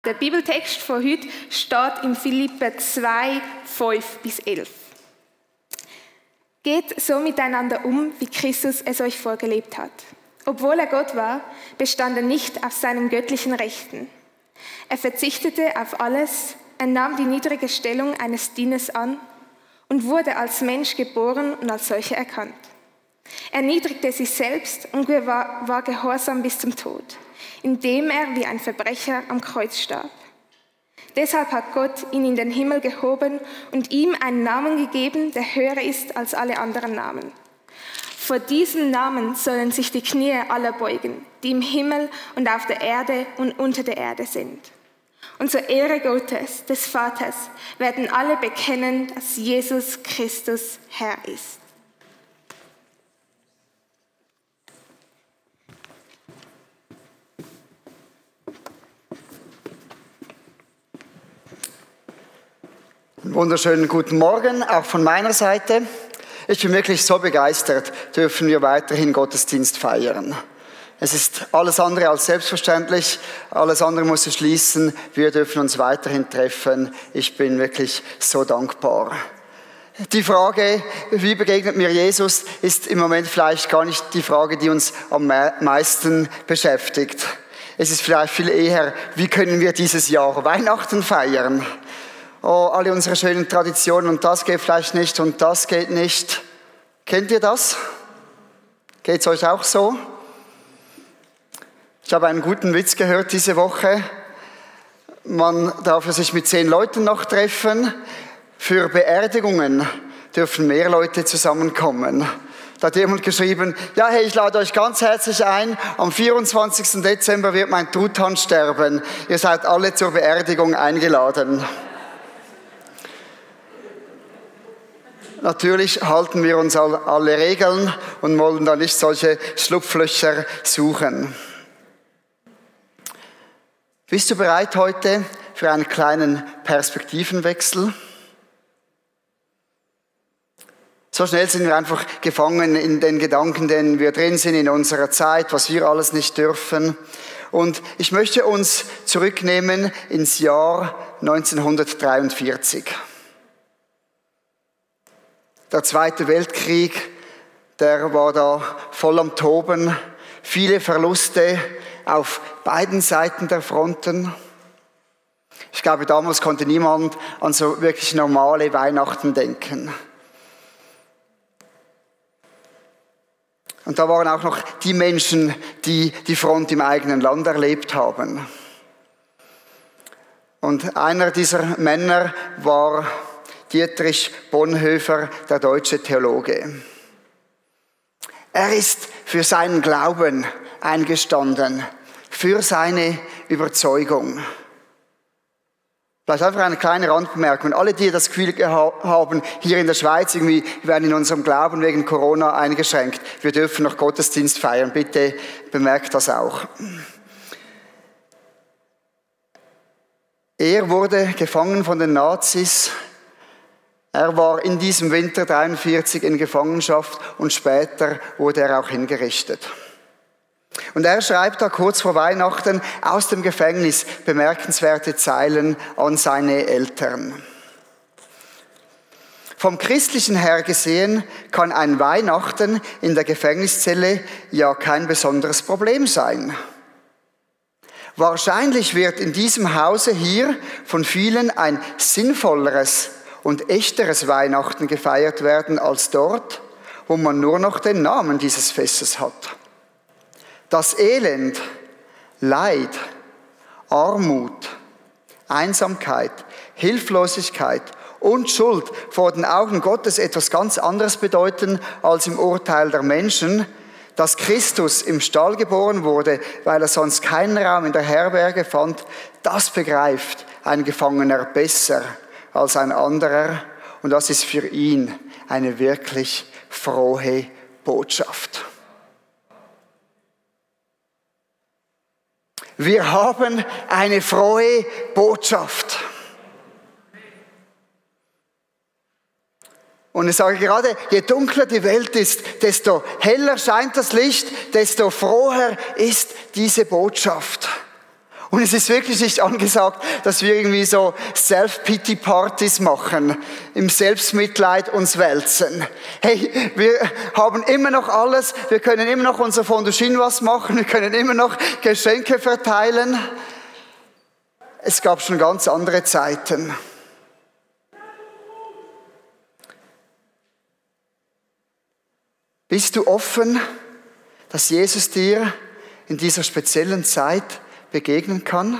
Der Bibeltext von heute steht in Philipper 2, 5-11. Geht so miteinander um, wie Christus es euch vorgelebt hat. Obwohl er Gott war, bestand er nicht auf seinem göttlichen Rechten. Er verzichtete auf alles, er nahm die niedrige Stellung eines Dieners an und wurde als Mensch geboren und als solcher erkannt. Er erniedrigte sich selbst und war gehorsam bis zum Tod, indem er wie ein Verbrecher am Kreuz starb. Deshalb hat Gott ihn in den Himmel gehoben und ihm einen Namen gegeben, der höher ist als alle anderen Namen. Vor diesem Namen sollen sich die Knie aller beugen, die im Himmel und auf der Erde und unter der Erde sind. Und zur Ehre Gottes, des Vaters, werden alle bekennen, dass Jesus Christus Herr ist. Einen wunderschönen guten Morgen, auch von meiner Seite. Ich bin wirklich so begeistert, dürfen wir weiterhin Gottesdienst feiern. Es ist alles andere als selbstverständlich, alles andere muss schließen, wir dürfen uns weiterhin treffen. Ich bin wirklich so dankbar. Die Frage, wie begegnet mir Jesus, ist im Moment vielleicht gar nicht die Frage, die uns am meisten beschäftigt. Es ist vielleicht viel eher, wie können wir dieses Jahr Weihnachten feiern? Oh, alle unsere schönen Traditionen und das geht vielleicht nicht und das geht nicht. Kennt ihr das? Geht es euch auch so? Ich habe einen guten Witz gehört diese Woche. Man darf sich mit 10 Leuten noch treffen. Für Beerdigungen dürfen mehr Leute zusammenkommen. Da hat jemand geschrieben, ja, hey, ich lade euch ganz herzlich ein. Am 24. Dezember wird mein Truthahn sterben. Ihr seid alle zur Beerdigung eingeladen. Natürlich halten wir uns alle Regeln und wollen da nicht solche Schlupflöcher suchen. Bist du bereit heute für einen kleinen Perspektivenwechsel? So schnell sind wir einfach gefangen in den Gedanken, in denen wir drin sind, in unserer Zeit, was wir alles nicht dürfen. Und ich möchte uns zurücknehmen ins Jahr 1943. Der Zweite Weltkrieg, der war da voll am Toben, viele Verluste auf beiden Seiten der Fronten. Ich glaube, damals konnte niemand an so wirklich normale Weihnachten denken. Und da waren auch noch die Menschen, die die Front im eigenen Land erlebt haben. Und einer dieser Männer war Dietrich Bonhoeffer, der deutsche Theologe. Er ist für seinen Glauben eingestanden, für seine Überzeugung. Vielleicht einfach eine kleine Randbemerkung. Alle, die das Gefühl haben, hier in der Schweiz, irgendwie werden in unserem Glauben wegen Corona eingeschränkt. Wir dürfen noch Gottesdienst feiern. Bitte bemerkt das auch. Er wurde gefangen von den Nazis. Er war in diesem Winter 1943 in Gefangenschaft und später wurde er auch hingerichtet. Und er schreibt da kurz vor Weihnachten aus dem Gefängnis bemerkenswerte Zeilen an seine Eltern. Vom Christlichen her gesehen kann ein Weihnachten in der Gefängniszelle ja kein besonderes Problem sein. Wahrscheinlich wird in diesem Hause hier von vielen ein sinnvolleres und echteres Weihnachten gefeiert werden als dort, wo man nur noch den Namen dieses Festes hat. Das Elend, Leid, Armut, Einsamkeit, Hilflosigkeit und Schuld vor den Augen Gottes etwas ganz anderes bedeuten als im Urteil der Menschen. Dass Christus im Stall geboren wurde, weil er sonst keinen Raum in der Herberge fand, das begreift ein Gefangener besser als ein anderer. Und das ist für ihn eine wirklich frohe Botschaft. Wir haben eine frohe Botschaft. Und ich sage gerade, je dunkler die Welt ist, desto heller scheint das Licht, desto froher ist diese Botschaft. Und es ist wirklich nicht angesagt, dass wir irgendwie so Self-Pity-Partys machen, im Selbstmitleid uns wälzen. Hey, wir haben immer noch alles, wir können immer noch unser Fondue Chinoise machen, wir können immer noch Geschenke verteilen. Es gab schon ganz andere Zeiten. Bist du offen, dass Jesus dir in dieser speziellen Zeit begegnen kann?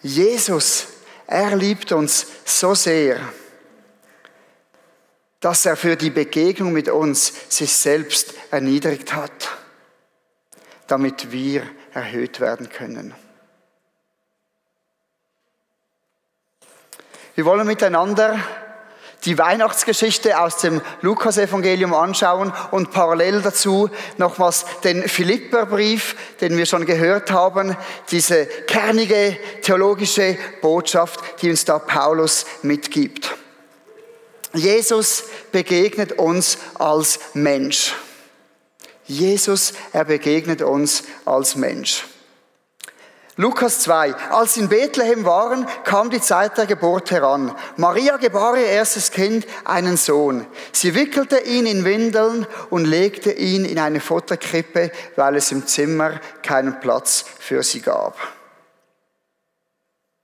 Jesus, er liebt uns so sehr, dass er für die Begegnung mit uns sich selbst erniedrigt hat, damit wir erhöht werden können. Wir wollen miteinander die Weihnachtsgeschichte aus dem Lukas-Evangelium anschauen und parallel dazu nochmals den Philipperbrief, den wir schon gehört haben, diese kernige theologische Botschaft, die uns da Paulus mitgibt. Jesus begegnet uns als Mensch. Jesus, er begegnet uns als Mensch. Lukas 2. Als sie in Bethlehem waren, kam die Zeit der Geburt heran. Maria gebar ihr erstes Kind, einen Sohn. Sie wickelte ihn in Windeln und legte ihn in eine Futterkrippe, weil es im Zimmer keinen Platz für sie gab.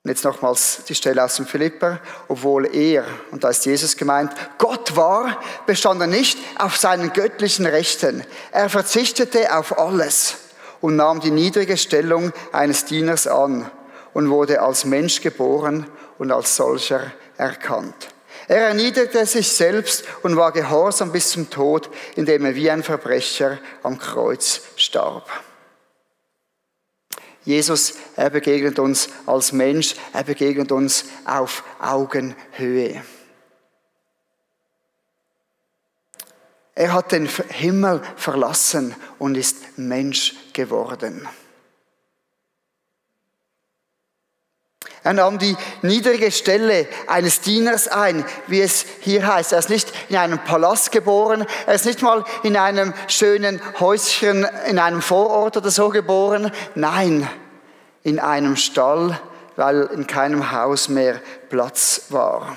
Und jetzt nochmals die Stelle aus dem Philipper. Obwohl er, und da ist Jesus gemeint, Gott war, bestand er nicht auf seinen göttlichen Rechten. Er verzichtete auf alles und nahm die niedrige Stellung eines Dieners an und wurde als Mensch geboren und als solcher erkannt. Er erniedrigte sich selbst und war gehorsam bis zum Tod, indem er wie ein Verbrecher am Kreuz starb. Jesus, er begegnet uns als Mensch, er begegnet uns auf Augenhöhe. Er hat den Himmel verlassen und ist Mensch geworden. Er nahm die niedrige Stelle eines Dieners ein, wie es hier heißt. Er ist nicht in einem Palast geboren, er ist nicht mal in einem schönen Häuschen, in einem Vorort oder so geboren. Nein, in einem Stall, weil in keinem Haus mehr Platz war.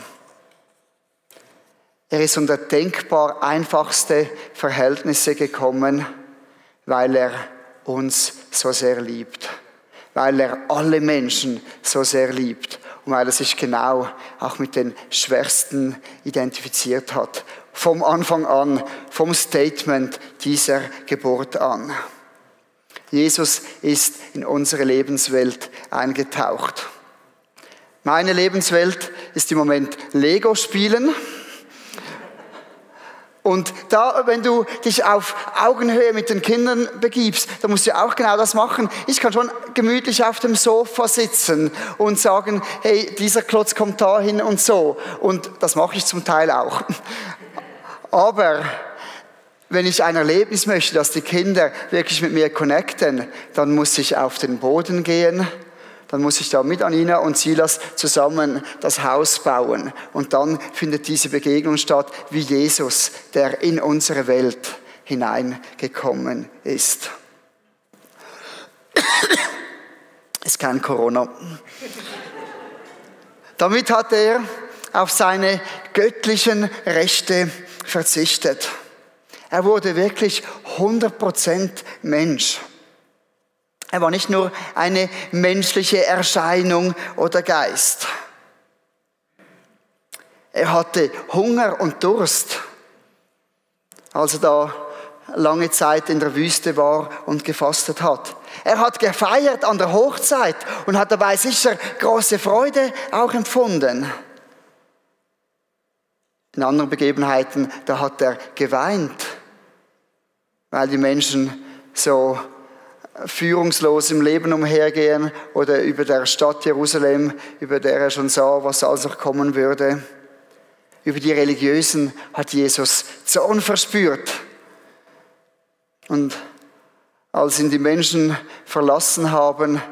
Er ist unter denkbar einfachste Verhältnisse gekommen, weil er uns so sehr liebt. Weil er alle Menschen so sehr liebt und weil er sich genau auch mit den Schwersten identifiziert hat. Vom Anfang an, vom Statement dieser Geburt an. Jesus ist in unsere Lebenswelt eingetaucht. Meine Lebenswelt ist im Moment Lego spielen. Und da, wenn du dich auf Augenhöhe mit den Kindern begibst, dann musst du auch genau das machen. Ich kann schon gemütlich auf dem Sofa sitzen und sagen, hey, dieser Klotz kommt dahin und so. Und das mache ich zum Teil auch. Aber wenn ich ein Erlebnis möchte, dass die Kinder wirklich mit mir connecten, dann muss ich auf den Boden gehen. Dann muss ich da mit Anina und Silas zusammen das Haus bauen. Und dann findet diese Begegnung statt, wie Jesus, der in unsere Welt hineingekommen ist. Ist kein Corona. Damit hat er auf seine göttlichen Rechte verzichtet. Er wurde wirklich 100% Mensch. Er war nicht nur eine menschliche Erscheinung oder Geist. Er hatte Hunger und Durst, als er da lange Zeit in der Wüste war und gefastet hat. Er hat gefeiert an der Hochzeit und hat dabei sicher große Freude auch empfunden. In anderen Begebenheiten, da hat er geweint, weil die Menschen so führungslos im Leben umhergehen oder über der Stadt Jerusalem, über der er schon sah, was alles noch kommen würde. Über die Religiösen hat Jesus Zorn verspürt. Und als ihn die Menschen verlassen haben,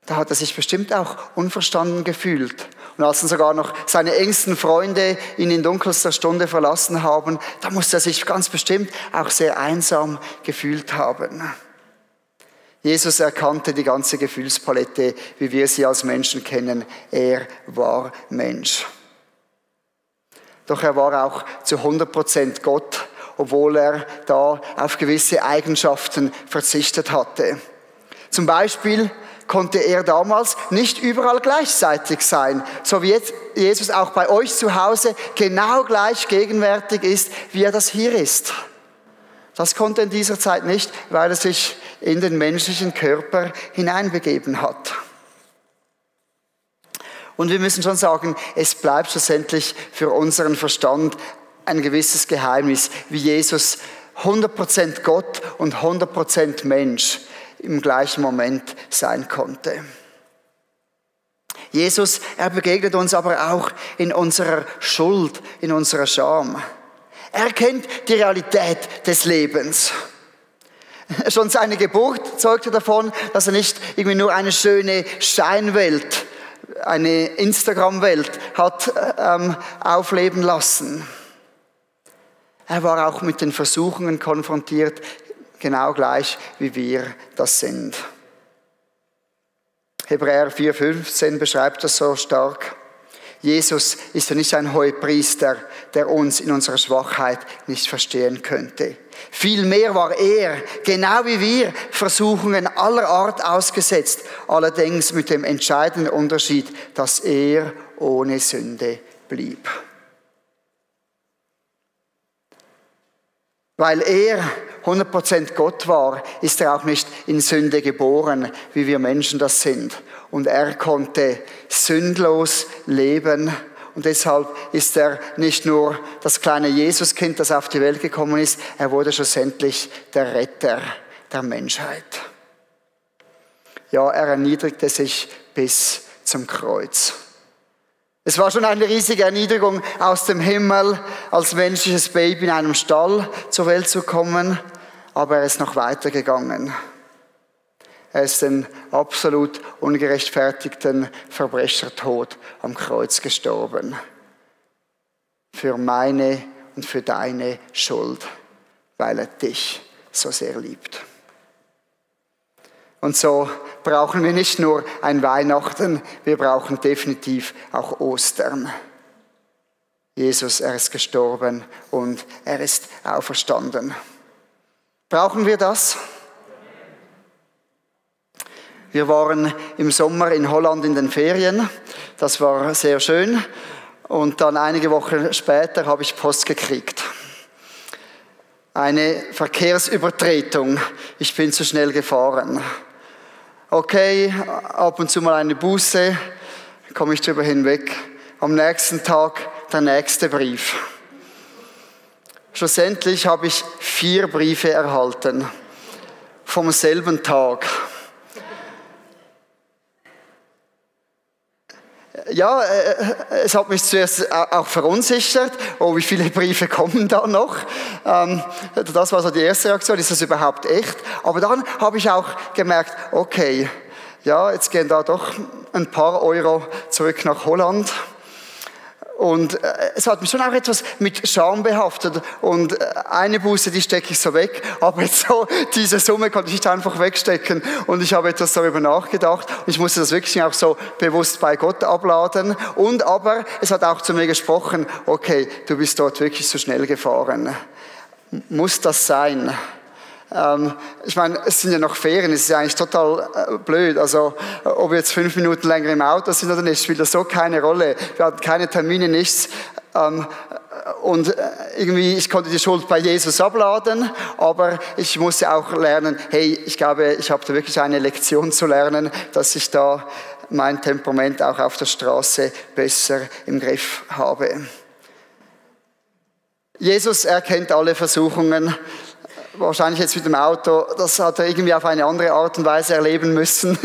da hat er sich bestimmt auch unverstanden gefühlt. Und als dann sogar noch seine engsten Freunde ihn in dunkelster Stunde verlassen haben, da muss er sich ganz bestimmt auch sehr einsam gefühlt haben. Jesus erkannte die ganze Gefühlspalette, wie wir sie als Menschen kennen. Er war Mensch. Doch er war auch zu 100% Gott, obwohl er da auf gewisse Eigenschaften verzichtet hatte. Zum Beispiel konnte er damals nicht überall gleichzeitig sein, so wie jetzt Jesus auch bei euch zu Hause genau gleich gegenwärtig ist, wie er das hier ist. Das konnte er in dieser Zeit nicht, weil er sich in den menschlichen Körper hineinbegeben hat. Und wir müssen schon sagen, es bleibt schlussendlich für unseren Verstand ein gewisses Geheimnis, wie Jesus 100% Gott und 100% Mensch im gleichen Moment sein konnte. Jesus, er begegnet uns aber auch in unserer Schuld, in unserer Scham. Er kennt die Realität des Lebens. Schon seine Geburt zeugte davon, dass er nicht irgendwie nur eine schöne Scheinwelt, eine Instagram-Welt hat aufleben lassen. Er war auch mit den Versuchungen konfrontiert, genau gleich wie wir das sind. Hebräer 4,15 beschreibt das so stark. Jesus ist ja nicht ein Hohepriester, der uns in unserer Schwachheit nicht verstehen könnte. Vielmehr war er, genau wie wir, Versuchungen aller Art ausgesetzt, allerdings mit dem entscheidenden Unterschied, dass er ohne Sünde blieb. Weil er 100% Gott war, ist er auch nicht in Sünde geboren, wie wir Menschen das sind. Und er konnte sündlos leben. Und deshalb ist er nicht nur das kleine Jesuskind, das auf die Welt gekommen ist, er wurde schlussendlich der Retter der Menschheit. Ja, er erniedrigte sich bis zum Kreuz. Es war schon eine riesige Erniedrigung, aus dem Himmel als menschliches Baby in einem Stall zur Welt zu kommen, aber er ist noch weitergegangen. Er ist den absolut ungerechtfertigten Verbrechertod am Kreuz gestorben. Für meine und für deine Schuld, weil er dich so sehr liebt. Und so brauchen wir nicht nur ein Weihnachten, wir brauchen definitiv auch Ostern. Jesus, er ist gestorben und er ist auferstanden. Brauchen wir das? Wir waren im Sommer in Holland in den Ferien. Das war sehr schön. Und dann einige Wochen später habe ich Post gekriegt. Eine Verkehrsübertretung. Ich bin zu schnell gefahren. Okay, ab und zu mal eine Buße, komme ich drüber hinweg. Am nächsten Tag der nächste Brief. Schlussendlich habe ich 4 Briefe erhalten. Vom selben Tag. Ja, es hat mich zuerst auch verunsichert. Oh, wie viele Briefe kommen da noch? Das war so die erste Reaktion. Ist das überhaupt echt? Aber dann habe ich auch gemerkt, okay, ja, jetzt gehen da doch ein paar Euro zurück nach Holland. Und es hat mich schon auch etwas mit Scham behaftet. Und eine Buße, die stecke ich so weg. Aber jetzt so, diese Summe konnte ich nicht einfach wegstecken. Und ich habe etwas darüber nachgedacht. Und ich musste das wirklich auch so bewusst bei Gott abladen. Und aber, es hat auch zu mir gesprochen, okay, du bist dort wirklich zu schnell gefahren. Muss das sein? Ich meine, es sind ja noch Ferien, es ist ja eigentlich total blöd. Also, ob wir jetzt 5 Minuten länger im Auto sind oder nicht, spielt das so keine Rolle. Wir hatten keine Termine, nichts. Und irgendwie, ich konnte die Schuld bei Jesus abladen, aber ich musste auch lernen, hey, ich glaube, ich habe da wirklich eine Lektion zu lernen, dass ich da mein Temperament auch auf der Straße besser im Griff habe. Jesus erkennt alle Versuchungen. Wahrscheinlich jetzt mit dem Auto, das hat er irgendwie auf eine andere Art und Weise erleben müssen,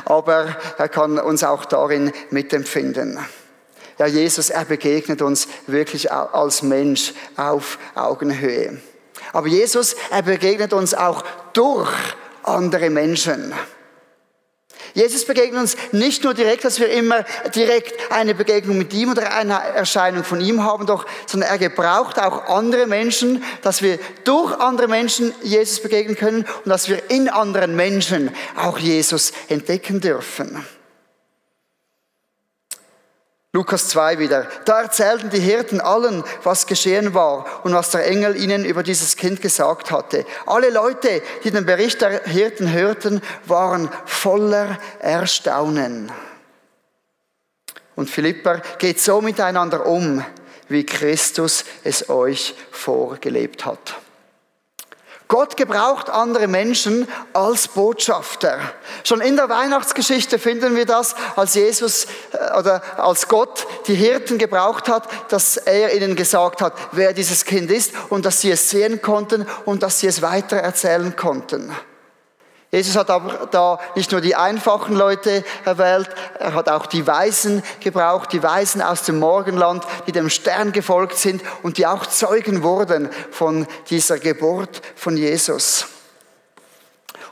aber er kann uns auch darin mitempfinden. Ja, Jesus, er begegnet uns wirklich als Mensch auf Augenhöhe. Aber Jesus, er begegnet uns auch durch andere Menschen. Jesus begegnet uns nicht nur direkt, dass wir immer direkt eine Begegnung mit ihm oder eine Erscheinung von ihm haben, sondern er gebraucht auch andere Menschen, dass wir durch andere Menschen Jesus begegnen können und dass wir in anderen Menschen auch Jesus entdecken dürfen. Lukas 2 wieder. Da erzählten die Hirten allen, was geschehen war und was der Engel ihnen über dieses Kind gesagt hatte. Alle Leute, die den Bericht der Hirten hörten, waren voller Erstaunen. Und Philipper geht so miteinander um, wie Christus es euch vorgelebt hat. Gott gebraucht andere Menschen als Botschafter. Schon in der Weihnachtsgeschichte finden wir das, als Jesus oder als Gott die Hirten gebraucht hat, dass er ihnen gesagt hat, wer dieses Kind ist und dass sie es sehen konnten und dass sie es weiter erzählen konnten. Jesus hat aber da nicht nur die einfachen Leute erwählt, er hat auch die Weisen gebraucht, die Weisen aus dem Morgenland, die dem Stern gefolgt sind und die auch Zeugen wurden von dieser Geburt von Jesus.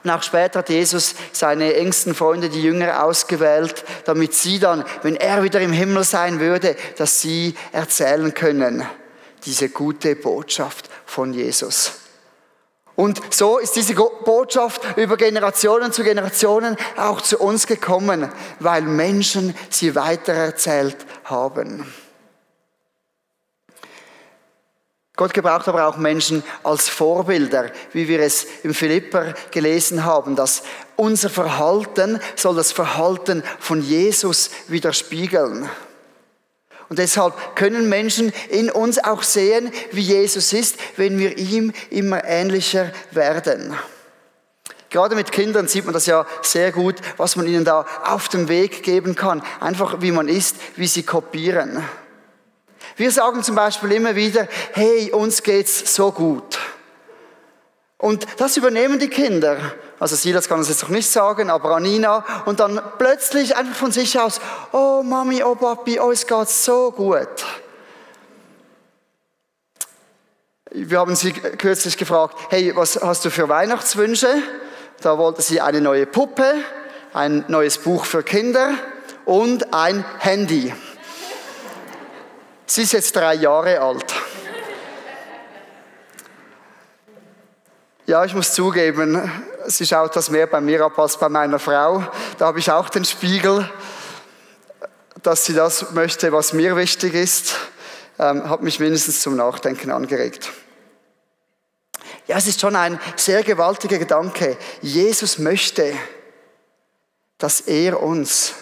Und auch später hat Jesus seine engsten Freunde, die Jünger, ausgewählt, damit sie dann, wenn er wieder im Himmel sein würde, dass sie erzählen können, diese gute Botschaft von Jesus. Und so ist diese Botschaft über Generationen zu Generationen auch zu uns gekommen, weil Menschen sie weitererzählt haben. Gott gebraucht aber auch Menschen als Vorbilder, wie wir es im Philipper gelesen haben, dass unser Verhalten soll das Verhalten von Jesus widerspiegeln. Und deshalb können Menschen in uns auch sehen, wie Jesus ist, wenn wir ihm immer ähnlicher werden. Gerade mit Kindern sieht man das ja sehr gut, was man ihnen da auf den Weg geben kann. Einfach wie man ist, wie sie kopieren. Wir sagen zum Beispiel immer wieder, hey, uns geht's so gut. Und das übernehmen die Kinder. Also Silas kann das jetzt noch nicht sagen, aber Anina. Und dann plötzlich einfach von sich aus, oh Mami, oh Papi, uns geht's so gut. Wir haben sie kürzlich gefragt, hey, was hast du für Weihnachtswünsche? Da wollte sie eine neue Puppe, ein neues Buch für Kinder und ein Handy. Sie ist jetzt 3 Jahre alt. Ja, ich muss zugeben, sie schaut das mehr bei mir ab als bei meiner Frau. Da habe ich auch den Spiegel, dass sie das möchte, was mir wichtig ist. Hat mich mindestens zum Nachdenken angeregt. Ja, es ist schon ein sehr gewaltiger Gedanke. Jesus möchte, dass er uns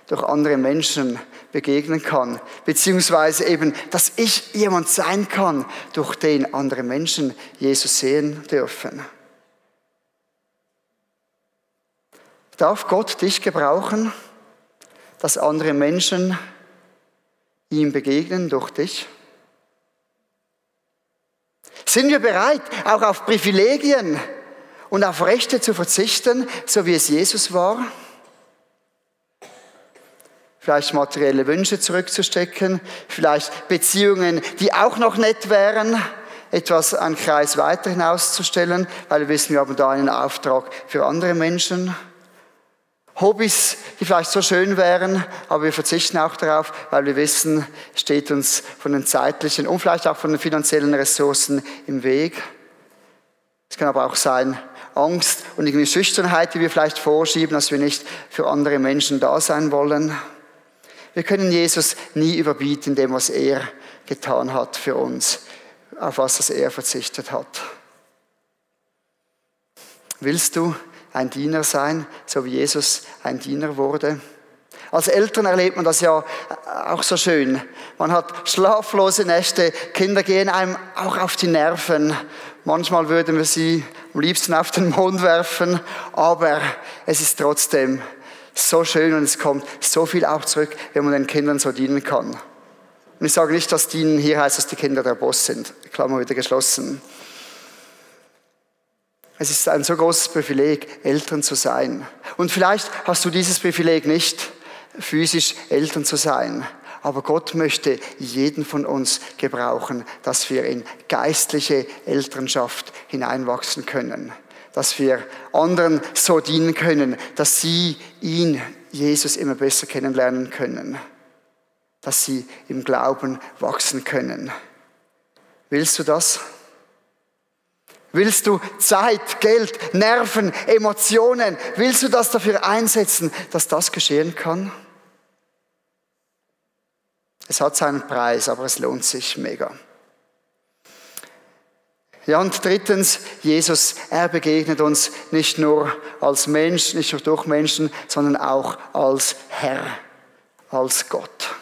durch andere Menschen begegnen kann, beziehungsweise eben, dass ich jemand sein kann, durch den andere Menschen Jesus sehen dürfen. Darf Gott dich gebrauchen, dass andere Menschen ihm begegnen durch dich? Sind wir bereit, auch auf Privilegien und auf Rechte zu verzichten, so wie es Jesus war? Vielleicht materielle Wünsche zurückzustecken, vielleicht Beziehungen, die auch noch nett wären, etwas einen Kreis weiter hinauszustellen, weil wir wissen, wir haben da einen Auftrag für andere Menschen. Hobbys, die vielleicht so schön wären, aber wir verzichten auch darauf, weil wir wissen, steht uns von den zeitlichen und vielleicht auch von den finanziellen Ressourcen im Weg. Es kann aber auch sein, Angst und irgendwie Schüchternheit, die wir vielleicht vorschieben, dass wir nicht für andere Menschen da sein wollen. Wir können Jesus nie überbieten in dem, was er getan hat für uns, auf was er verzichtet hat. Willst du ein Diener sein, so wie Jesus ein Diener wurde? Als Eltern erlebt man das ja auch so schön. Man hat schlaflose Nächte, Kinder gehen einem auch auf die Nerven. Manchmal würden wir sie am liebsten auf den Mond werfen, aber es ist trotzdem so schön und es kommt so viel auch zurück, wenn man den Kindern so dienen kann. Und ich sage nicht, dass Dienen hier heißt, dass die Kinder der Boss sind. Klammer wieder geschlossen. Es ist ein so großes Privileg, Eltern zu sein. Und vielleicht hast du dieses Privileg nicht, physisch Eltern zu sein. Aber Gott möchte jeden von uns gebrauchen, dass wir in geistliche Elternschaft hineinwachsen können. dass wir anderen so dienen können, dass sie ihn, Jesus, immer besser kennenlernen können, dass sie im Glauben wachsen können. Willst du das? Willst du Zeit, Geld, Nerven, Emotionen, willst du das dafür einsetzen, dass das geschehen kann? Es hat seinen Preis, aber es lohnt sich mega. Ja, und drittens, Jesus, er begegnet uns nicht nur als Mensch, nicht nur durch Menschen, sondern auch als Herr, als Gott.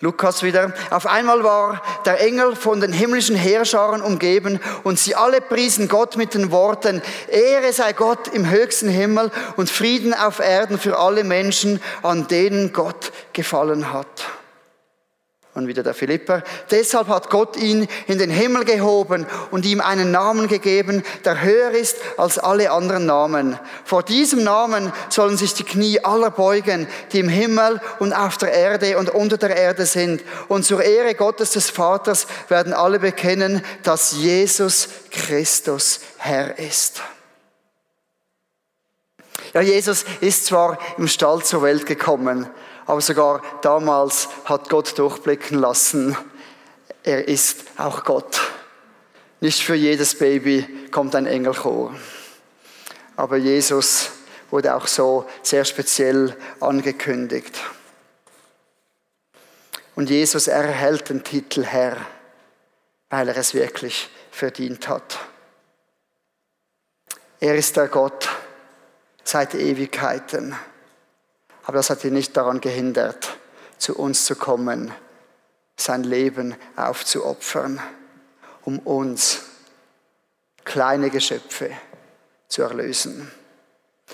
Lukas wieder. Auf einmal war der Engel von den himmlischen Heerscharen umgeben und sie alle priesen Gott mit den Worten: Ehre sei Gott im höchsten Himmel und Frieden auf Erden für alle Menschen, an denen Gott gefallen hat. Und wieder der Philipper. Deshalb hat Gott ihn in den Himmel gehoben und ihm einen Namen gegeben, der höher ist als alle anderen Namen. Vor diesem Namen sollen sich die Knie aller beugen, die im Himmel und auf der Erde und unter der Erde sind. Und zur Ehre Gottes des Vaters werden alle bekennen, dass Jesus Christus Herr ist. Ja, Jesus ist zwar im Stall zur Welt gekommen, aber sogar damals hat Gott durchblicken lassen, er ist auch Gott. Nicht für jedes Baby kommt ein Engelchor. Aber Jesus wurde auch so sehr speziell angekündigt. Und Jesus erhält den Titel Herr, weil er es wirklich verdient hat. Er ist der Gott seit Ewigkeiten. Aber das hat ihn nicht daran gehindert, zu uns zu kommen, sein Leben aufzuopfern, um uns, kleine Geschöpfe, zu erlösen.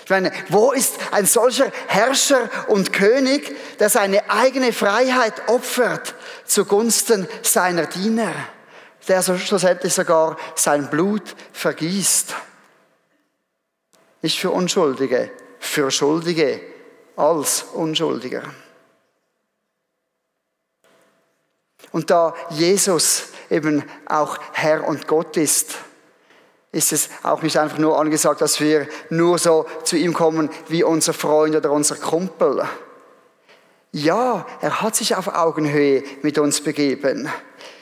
Ich meine, wo ist ein solcher Herrscher und König, der seine eigene Freiheit opfert zugunsten seiner Diener, der so schlussendlich sogar sein Blut vergießt? Nicht für Unschuldige, für Schuldige, als Unschuldiger. Und da Jesus eben auch Herr und Gott ist es auch nicht einfach nur angesagt, dass wir nur so zu ihm kommen wie unser Freund oder unser Kumpel. Ja, er hat sich auf Augenhöhe mit uns begeben.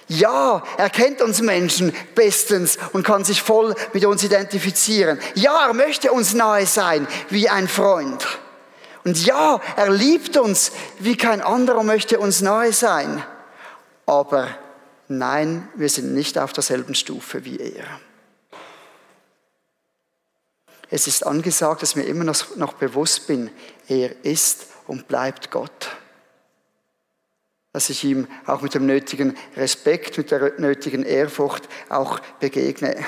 Ja, er kennt uns Menschen bestens und kann sich voll mit uns identifizieren. Ja, er möchte uns nahe sein wie ein Freund. Und ja, er liebt uns, wie kein anderer möchte uns nahe sein. Aber nein, wir sind nicht auf derselben Stufe wie er. Es ist angesagt, dass mir immer noch bewusst bin, er ist und bleibt Gott. Dass ich ihm auch mit dem nötigen Respekt, mit der nötigen Ehrfurcht auch begegne.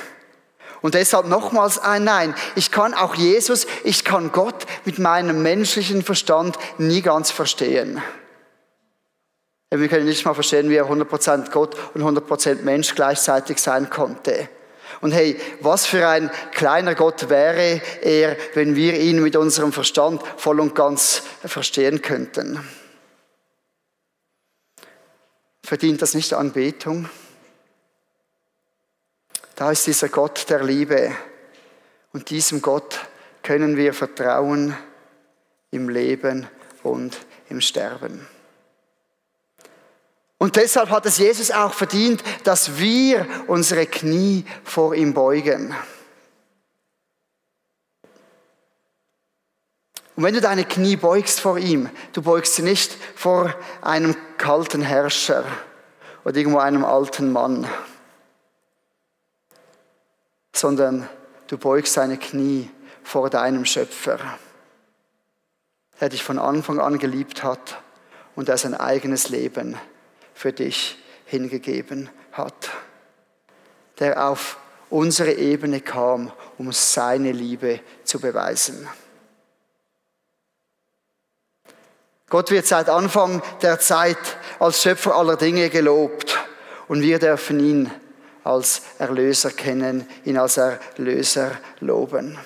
Und deshalb nochmals ein Nein. Ich kann auch Jesus, ich kann Gott mit meinem menschlichen Verstand nie ganz verstehen. Wir können nicht mal verstehen, wie er 100% Gott und 100% Mensch gleichzeitig sein konnte. Und hey, was für ein kleiner Gott wäre er, wenn wir ihn mit unserem Verstand voll und ganz verstehen könnten. Verdient das nicht Anbetung? Da ist dieser Gott der Liebe. Und diesem Gott können wir vertrauen im Leben und im Sterben. Und deshalb hat es Jesus auch verdient, dass wir unsere Knie vor ihm beugen. Und wenn du deine Knie beugst vor ihm, du beugst sie nicht vor einem kalten Herrscher oder irgendwo einem alten Mann, sondern du beugst deine Knie vor deinem Schöpfer, der dich von Anfang an geliebt hat und der sein eigenes Leben für dich hingegeben hat, der auf unsere Ebene kam, um seine Liebe zu beweisen. Gott wird seit Anfang der Zeit als Schöpfer aller Dinge gelobt und wir dürfen ihn als Erlöser kennen, ihn als Erlöser loben.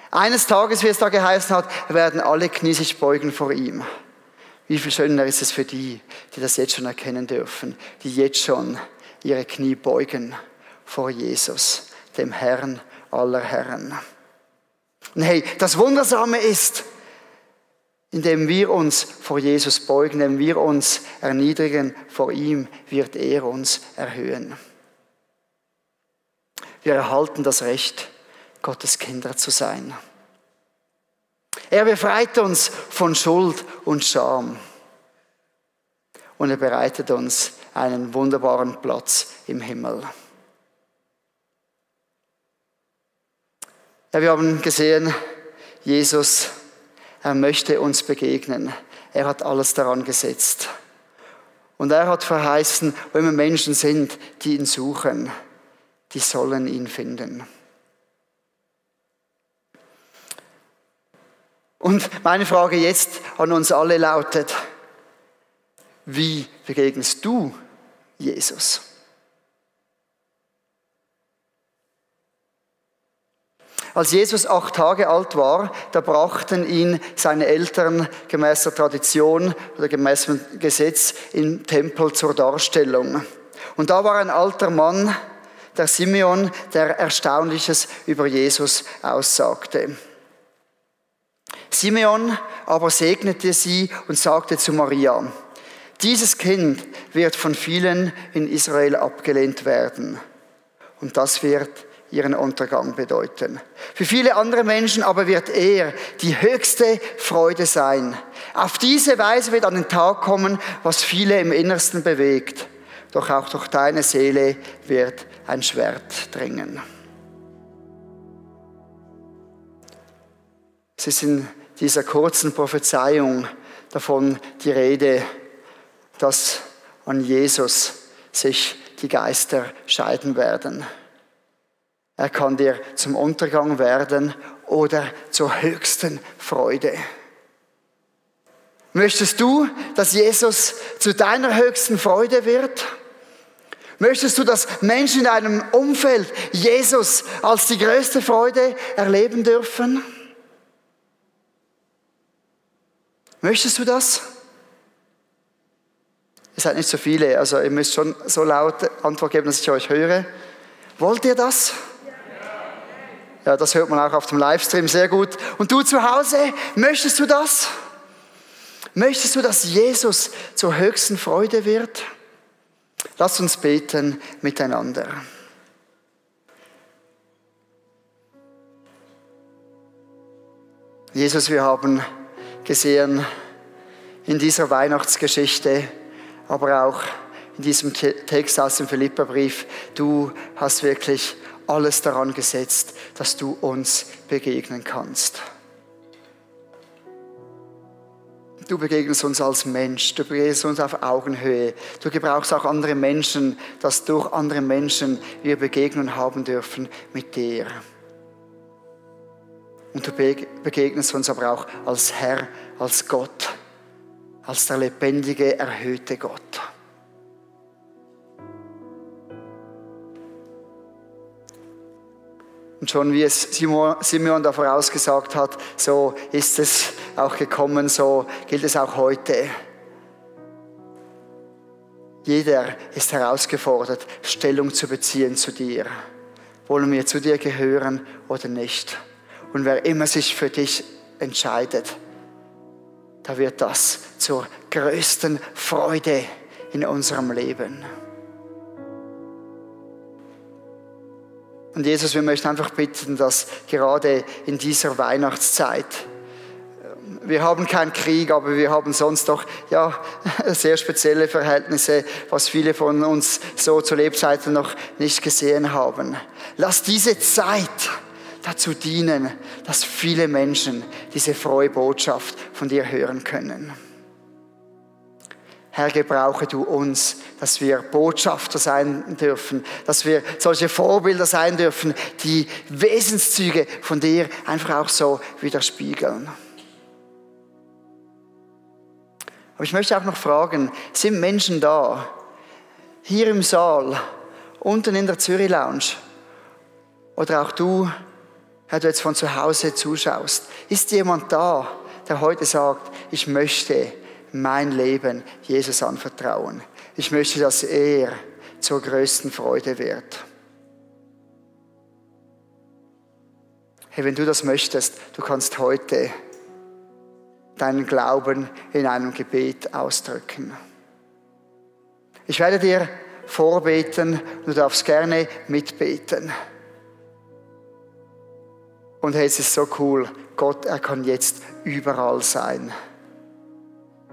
Eines Tages, wie es da geheißen hat, werden alle Knie sich beugen vor ihm. Wie viel schöner ist es für die, die das jetzt schon erkennen dürfen, die jetzt schon ihre Knie beugen vor Jesus, dem Herrn aller Herren. Und hey, das Wundersame ist, indem wir uns vor Jesus beugen, indem wir uns erniedrigen vor ihm, wird er uns erhöhen. Wir erhalten das Recht, Gottes Kinder zu sein. Er befreit uns von Schuld und Scham. Und er bereitet uns einen wunderbaren Platz im Himmel. Ja, wir haben gesehen, Jesus, er möchte uns begegnen. Er hat alles daran gesetzt. Und er hat verheißen, wo immer Menschen sind, die ihn suchen, die sollen ihn finden. Und meine Frage jetzt an uns alle lautet, wie begegnest du Jesus? Als Jesus 8 Tage alt war, da brachten ihn seine Eltern gemäß der Tradition oder gemäß dem Gesetz im Tempel zur Darstellung. Und da war ein alter Mann, der Simeon, der Erstaunliches über Jesus aussagte. Simeon aber segnete sie und sagte zu Maria: Dieses Kind wird von vielen in Israel abgelehnt werden. Und das wird ihren Untergang bedeuten. Für viele andere Menschen aber wird er die höchste Freude sein. Auf diese Weise wird an den Tag kommen, was viele im Innersten bewegt. Doch auch durch deine Seele wird ein Schwert dringen. Es ist in dieser kurzen Prophezeiung davon die Rede, dass an Jesus sich die Geister scheiden werden. Er kann dir zum Untergang werden oder zur höchsten Freude. Möchtest du, dass Jesus zu deiner höchsten Freude wird? Möchtest du, dass Menschen in deinem Umfeld Jesus als die größte Freude erleben dürfen? Möchtest du das? Ihr seid nicht so viele, also ihr müsst schon so laut Antwort geben, dass ich euch höre. Wollt ihr das? Ja, das hört man auch auf dem Livestream sehr gut. Und du zu Hause, möchtest du das? Möchtest du, dass Jesus zur höchsten Freude wird? Lass uns beten miteinander. Jesus, wir haben gesehen in dieser Weihnachtsgeschichte, aber auch in diesem Text aus dem Philipperbrief, du hast wirklich alles daran gesetzt, dass du uns begegnen kannst. Du begegnest uns als Mensch, du begegnest uns auf Augenhöhe. Du gebrauchst auch andere Menschen, dass durch andere Menschen wir Begegnungen haben dürfen mit dir. Und du begegnest uns aber auch als Herr, als Gott, als der lebendige, erhöhte Gott. Und schon wie es Simeon da vorausgesagt hat, so ist es auch gekommen, so gilt es auch heute. Jeder ist herausgefordert, Stellung zu beziehen zu dir. Wollen wir zu dir gehören oder nicht? Und wer immer sich für dich entscheidet, da wird das zur größten Freude in unserem Leben. Und Jesus, wir möchten einfach bitten, dass gerade in dieser Weihnachtszeit, wir haben keinen Krieg, aber wir haben sonst doch sehr spezielle Verhältnisse, was viele von uns so zu Lebzeiten noch nicht gesehen haben. Lass diese Zeit dazu dienen, dass viele Menschen diese frohe Botschaft von dir hören können. Herr, gebrauche du uns, dass wir Botschafter sein dürfen, dass wir solche Vorbilder sein dürfen, die Wesenszüge von dir einfach auch so widerspiegeln. Aber ich möchte auch noch fragen, sind Menschen da, hier im Saal, unten in der Zürich Lounge, oder auch du, Herr, du jetzt von zu Hause zuschaust, ist jemand da, der heute sagt, ich möchte mein Leben Jesus anvertrauen. Ich möchte, dass er zur größten Freude wird. Hey, wenn du das möchtest, du kannst heute deinen Glauben in einem Gebet ausdrücken. Ich werde dir vorbeten, du darfst gerne mitbeten. Und hey, es ist so cool, Gott, er kann jetzt überall sein.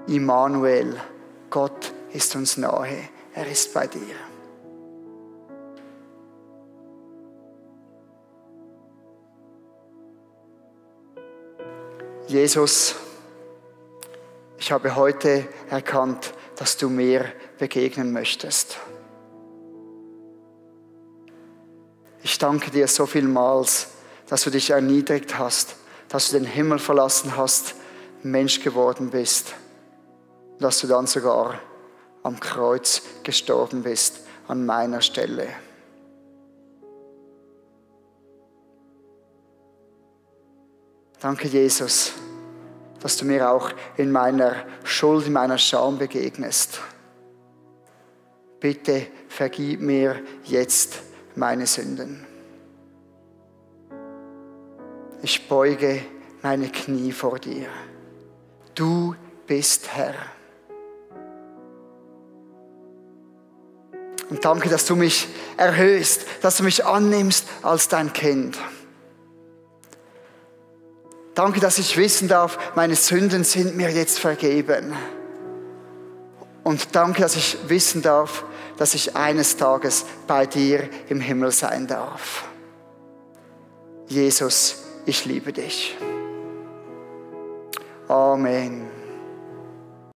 Immanuel, Gott ist uns nahe, er ist bei dir. Jesus, ich habe heute erkannt, dass du mir begegnen möchtest. Ich danke dir so vielmals, dass du dich erniedrigt hast, dass du den Himmel verlassen hast, Mensch geworden bist, dass du dann sogar am Kreuz gestorben bist, an meiner Stelle. Danke, Jesus, dass du mir auch in meiner Schuld, in meiner Scham begegnest. Bitte vergib mir jetzt meine Sünden. Ich beuge meine Knie vor dir. Du bist Herr. Und danke, dass du mich erhöhst, dass du mich annimmst als dein Kind. Danke, dass ich wissen darf, meine Sünden sind mir jetzt vergeben. Und danke, dass ich wissen darf, dass ich eines Tages bei dir im Himmel sein darf. Jesus, ich liebe dich. Amen.